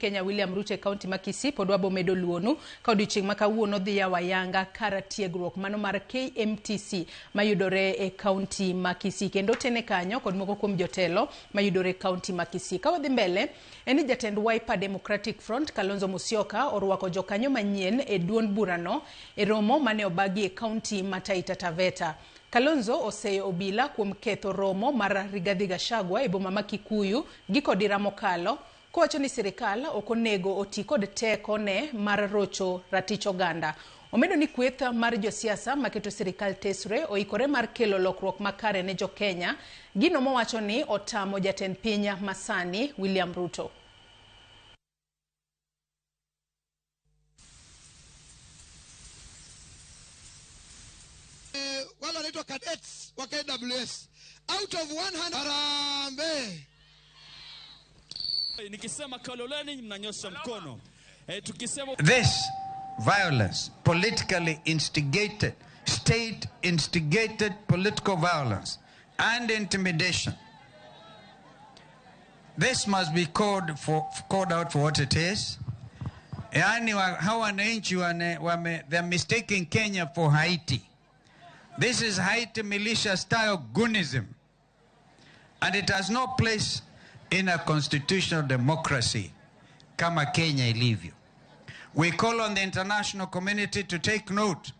Kenya William Ruto e kaunti ma Kisii pod wabomedo luonu ka odiochieng' ma kawuono dhi yawo ayanga kar tiegruok mano mar KMTC mayudore e kaunti ma Kisii kendo otene kanyo kod moko kuom jotelo mayudore e kaunti ma Kisii. Ka wadhi mbele en ni jatend Wiper Democratic Front Kalonzo Musyoka orwako jokanyo manyien e duond burano e romo mane obagi e kaunti ma Taita Taveta. Kalonzo oseyo obila kuom ketho romo mar Rigathi Gachagua e boma ma Kikuyu gi kodira mokalo kowacho ni sirikal ok onego oti kod teko ne mar rocho ratich oganda. Omedo ni kweth mar josiasa maketo sirikal tesre oikore mar kelo lokruok makare ne jokenya, gino mowacho ni otamo jatend piny masani William Ruto. Wale wanaitwa cadets wa KWS out of 100. Harambee! Nikisema Kaloleni mnanyosha mkono. Tukisema This violence, politically instigated, state instigated political violence and intimidation, this must be called out for what it is. Yaani hawa wananchi they're mistaking Kenya for Haiti. This is Haiti militia style goonism. And it has no place in a constitutional democracy kama Kenya ilivyo. We call on the international community to take note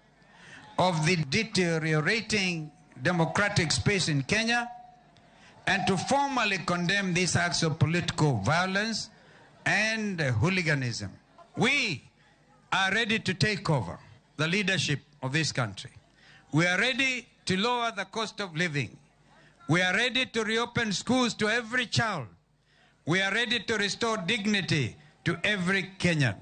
of the deteriorating democratic space in Kenya and to formally condemn these acts of political violence and hooliganism. We are ready to take over the leadership of this country. We are ready to lower the cost of living. We are ready to reopen schools to every child. We are ready to restore dignity to every Kenyan.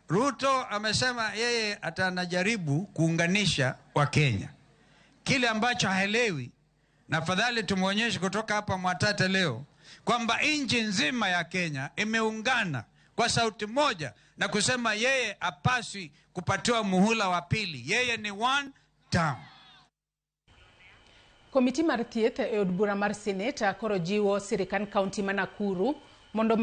Ruto amesema yeye atanajaribu kuunganisha wa Kenya. Kile ambacho haelewi, na afadhali tumuonyeshe kutoka hapa Mwatate leo kwamba nchi nzima ya Kenya imeungana kwa sauti moja na kusema yeye hapaswi kupatiwa muhula wa pili. Yeye ni one term. Komiti mar thieth e od bura mar Senate koro jiwo sirikand kaunti ma Nakuru mondo